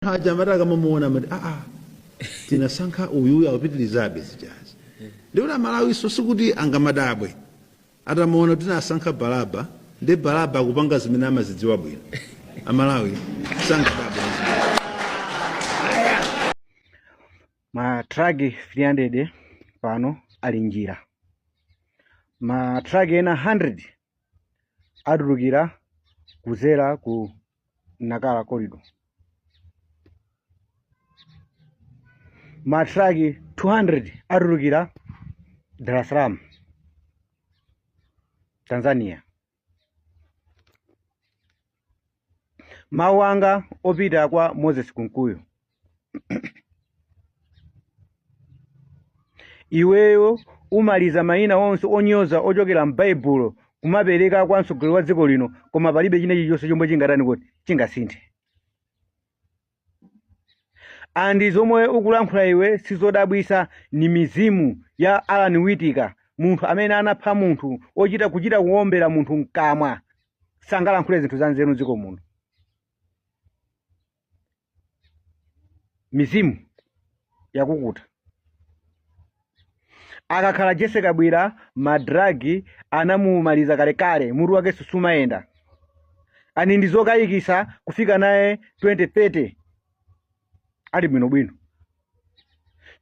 Aja amati akamamuona amati, aa, tinasankha uyuyu, akupitirizabe zijazi. Ndikuti Amalawiso sikuti angamadabwe atamuona, tinasankha Balaba, ndi Balaba akupanga zimene amazidziwa bwino. Amalawi sangadabwe. Ma truck 300 pano ali njira, ma truck ena 100 atulukira kuzera ku Nakala corridor, ma truck 200 atulukira Dar es Salaam, Tanzania. Mawu anga opita kwa Moses Kunkuyu, iweyo umaliza mayina onse onyoza ochokera m'Baibulo kumapereka kwa mtsogoleri wa dziko lino, koma palibe china chilichonse chomwe chingatani kuti chingasinthe. And zomwe ukulankhula iwe sizodabwisa, ni mizimu ya Alan Witika, munthu amene anapha munthu ochita kuchita kuwombera munthu mkamwa, sangalankhule zinthu za nzeru mdziko muno. Mizimu yakukuta. Akakhala Jesse Kabwila, ma drug anamumaliza kalekale, mutu wake sumayenda. And ndi zokayikisa kufika naye 2030 ali bwinobwino,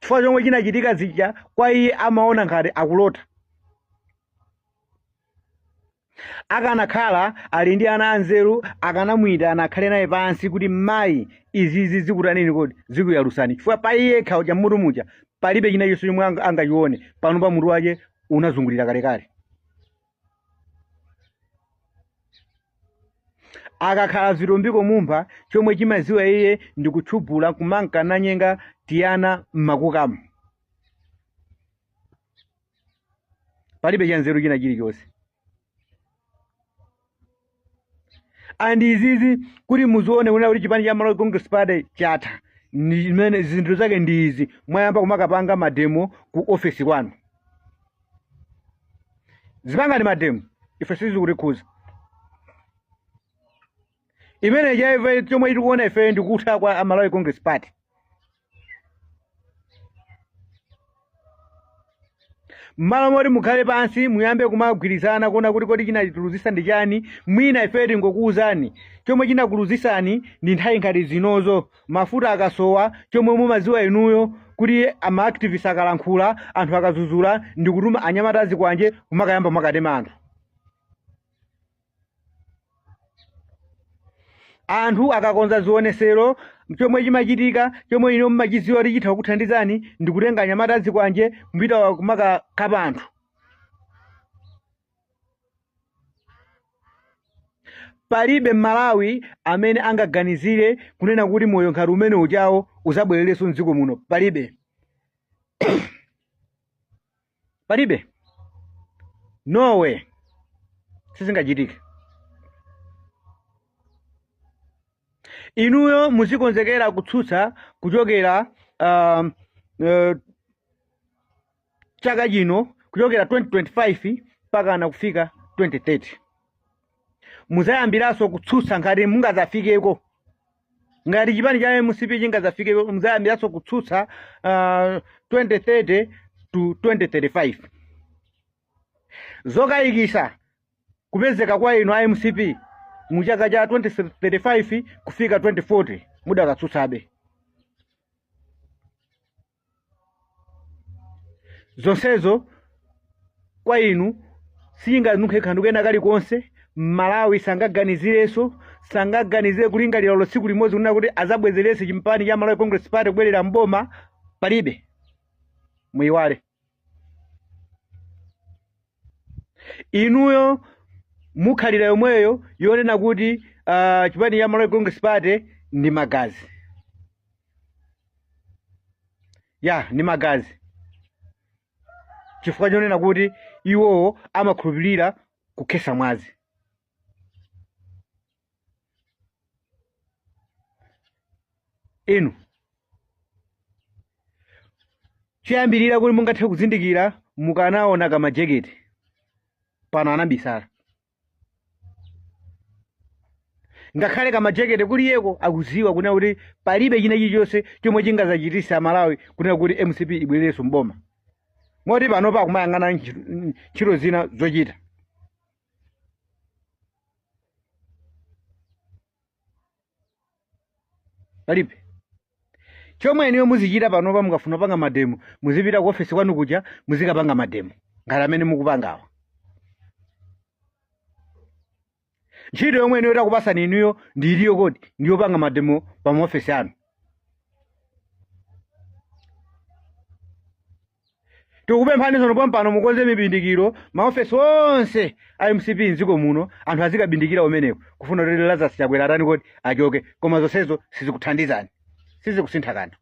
chifukwa chomwe chinachitika zija kwa iye amaona ngati akulota. Akanakhala ali ndi ana anzeru, akanamuyitana akhale naye pansi kuti, mayi, izizi zikutanini kodi, zikuyalusani? Chifukwa pa iye yekha uja mmutu muja palibe china chonse chomwe angachione pano. Pa mutu wake unazungulira kalekale. Akakhala Vitumbiko Mumba, chomwe chimaziwa iye ndi kutchubula, kumanka nanyenga tiyana mmakukamu, palibe chanzeru china chilichonse. And izizi kuti muzione kunena kuti chipani cha Malawi Congress Party chatha, ndi zinthu zake ndi izi: mwayamba kumakapanga mademo ku ofesi kwanu. Zipangani mademo, ife sizikutikhuza. Imene chaive chomwe tikuona ife ndikutha kwa Malawi Congress Party. Mmalo moti mukhale pansi muyambe kumagwirizana kuona kuti kodi chinatuluzisa ndi chani, mwina ife tingokuwuzani chomwe chinakuluzisani ndi nthawi ngati zinozo, mafuta akasowa, chomwe mumaziwa inuyo kuti ama activists akalankhula, anthu akazuzula, ndi kutuma anyamata azikwanje kumakayamba makatema anthu. Anthu akakonza zionesero, chomwe chimachitika, chomwe ino mumachidziwa kuti chitha kukuthandizani, ndi kutenga anyamata azikwanje kupita kumakakapa anthu. Palibe Mmalawi amene angaganizire kunena kuti moyo ngati umene ujawo uzabwererenso mdziko muno. Palibe, palibe, no way, sizingachitike. Inuyo muzikonzekera kutsutsa kuchokera chaka chino, kuchokera 2025 mpaka na kufika 2030, muzayambiranso kutsutsa ngati mungazafikeko, ngati chipani cha MCP chingazafikeko, muzayambiranso kutsutsa 2030 to 2035. Zokayikisa kupezeka kwa inu a MCP mu chaka cha 2035 kufika 2040 mudakatsutsabe. Zonsezo kwa inu singanunkhe kanthu kena kalikonse. Malawi sangaganizirenso, sangaganizire kulingalira olo tsiku limodzi kunena kuti azabwezerese chipani cha Malawi Congress Party kubwerera mboma. Palibe, muyiwale. Inuyo mukhalira yomweyo yonena kuti chipani cha Malawi Congress Party ndi magazi, ya ndi magazi, chifukwa chonena kuti iwowo amakhulupirira kukhesa mwazi. Inu choyambirira kuti mungathe kuzindikira, mukanaona kamajekete pano anabisala. Ngakhale kamajekete kuliyeko akuziwa kunena kuti palibe china chilichonse chomwe chingazachitise Amalawi kunena kuti MCP ibwererenso mboma. Moti panopa akumayang'ana ntchito zina zochita. Palibe chomwe inuyo muzichita panopa. Mukafuna kupanga mademo, muzipita ku ofesi kwanu kuja, muzikapanga mademo ngati amene mukupangawa. Ntchito yomwe inuyo takupasani inuyo ndi iliyo kodi? Ndiyopanga mademo pa maofesi anu. Tikupemphani tsono pompano mukonze mibindikiro maofesi onse a MCP mdziko muno, anthu azikabindikira umeneko kufuna kuti Lazarus Chakwera atani kodi? Achoke. Koma zonsezo sizikuthandizani, sizikusintha kanthu.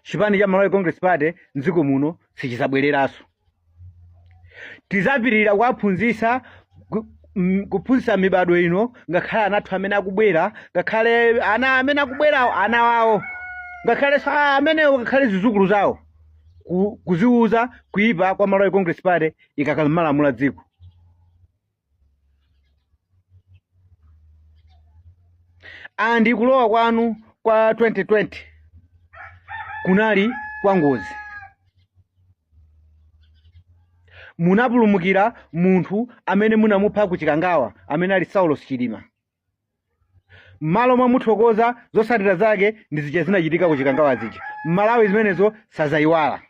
Chipani cha Malawi Congress Party mdziko muno sichizabwereranso. Tizapitirira kuwaphunzitsa, kuphunzitsa mibadwo ino, ngakhale anathu amene akubwera, ngakhale ana amene akubwerawo ana wawo, ngakhale amenewo, ngakhale zizukulu zawo, kuziuza kuipa kwa Malawi Congress Party ikakamalamula dziko. Andi kulowa kwanu kwa 2020 kunali kwa ngozi. Munapulumukira munthu amene munamupha ku Chikangawa, amene ali Saulos Chilima. M'malo mwamuthokoza, zotsatira zake ndi zija zinachitika ku Chikangawa zija. Mmalawi zimenezo sazayiwala.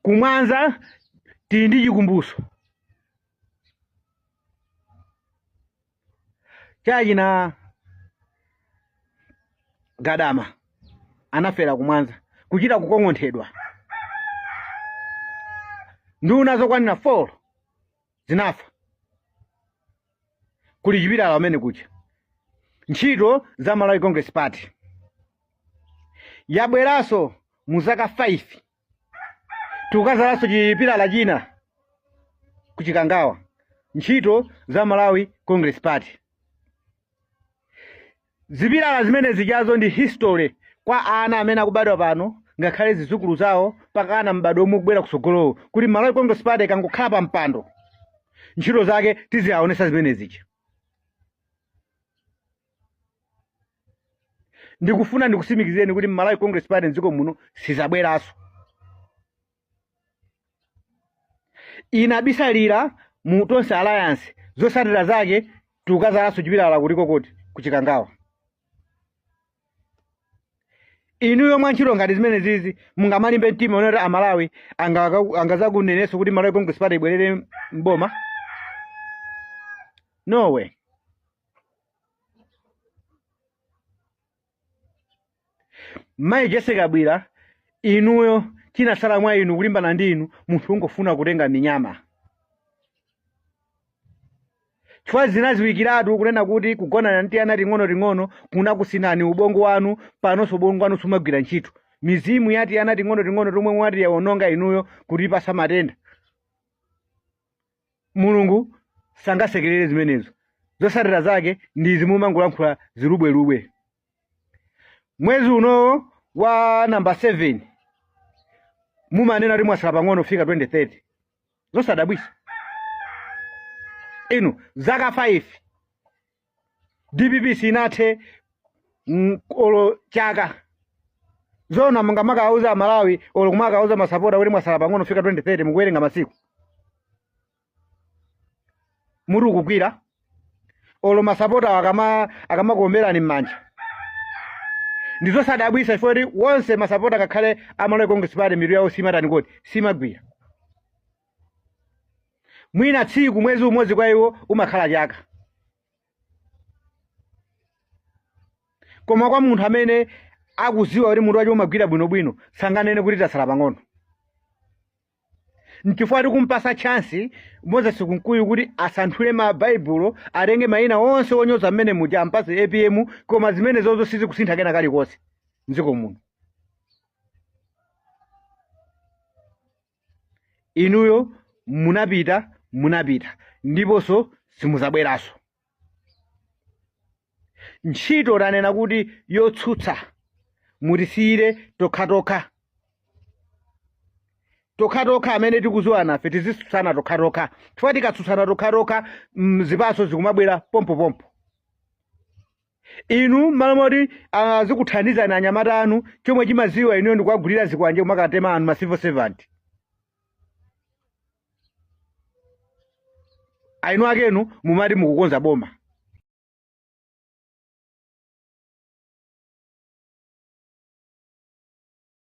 Kumwanza tili ndi chikumbuso chachina Gadama, anafera kumwanza kuchita kukong'onthedwa. Nduna zokwanira 4 zinafa kuli chipilala amene kuja. Ntchito za Malawi Congress Party yabweranso mu zaka 5, tikukazalanso chipilala china kuchikangawa. Ntchito za Malawi Congress Party, zipilala zimene zijazo ndi history kwa ana amene akubadwa pano, ngakhale zidzukulu zawo, mpaka ana m'badwo omwe ukubwera kutsogolowo, kuti Malawi Congress Party ikangokhala pa mpando, ntchito zake tiziwaonesa zimene zija. Ndikufuna ndikusimikizireni kuti Malawi Congress Party mdziko muno sizabweranso. Inabisalira mu Tonse Alliance, zotsatira zake tikukazalanso chipilala kuliko kuti kuchikangawa. Inuyo mwa ntchito ngati zimene zizi mungamalimbe mtima unati Amalawi angazakunenenso kuti Malawi Congress Party ibwerere mboma? No way. Mayi Jessie Kabwila, inuyo chinasala mwa inu kulimbana ndi inu munthu ungofuna kutenga minyama, chifukwa zinaziwikiratu kunena kuti kugonana ndi ana ting'onoting'ono kunakusinthani ubongo wanu. Panonso ubongo wanu sumagwira ntchito. Mizimu ya tiana ting'onoting'ono tomwe mwati yawononga inuyo kutipasa matenda, Mulungu sangasekerere zimenezo. Zotsatira zake ndi izi mumangolankhula zilubwelubwe. Mwezi unowo wa namba 7 mumanena kuti mwasala pang'ono kufika 2030. Zosadabwisa inu, zaka 5 DPP sinathe olo chaka. Zona mungamakauza Amalawi olo kumakauza masapota kuti mwasala pang'ono kufika 2030, mukuwerenga masiku, mutu ukugwira? Olo masapota akamakuomberani m'manja, ndizosadabwisa chifukwa kuti wonse masapota ngakhale a Malawi Congress Party mitu yawo simatani kodi? Simagwira. Mwina tsiku, mwezi umodzi kwa iwo umakhala chaka, koma kwa munthu amene akuziwa kuti mutu wake umagwira bwinobwino sanganene kuti tasala pang'ono. Nchifukwa tikumpasa chance Moses Kunkuyu kuti asanthule mabaibulo, atenge mayina onse onyoza mmene muja, ampase APM. Koma zimene zozo sizikusintha kena kalikonse mdziko muno. Inuyo munapita, munapita, ndiponso simuzabweranso. Ntchito tanena kuti yotsutsa mutisiyire tokhatokha. Tokhatokha amene tikuziwana nafe tizitsutsana tokhatokha, chifukwa tikatsutsana tokhatokha zipatso zikumabwera pompopompo. Inu mmalo moti azikuthandizani anyamata anu, chomwe chimaziwa inuyo ndikuwagulira zikwanje kumakatema anu ma civil servant. Ainu akenu mumati mukukonza boma.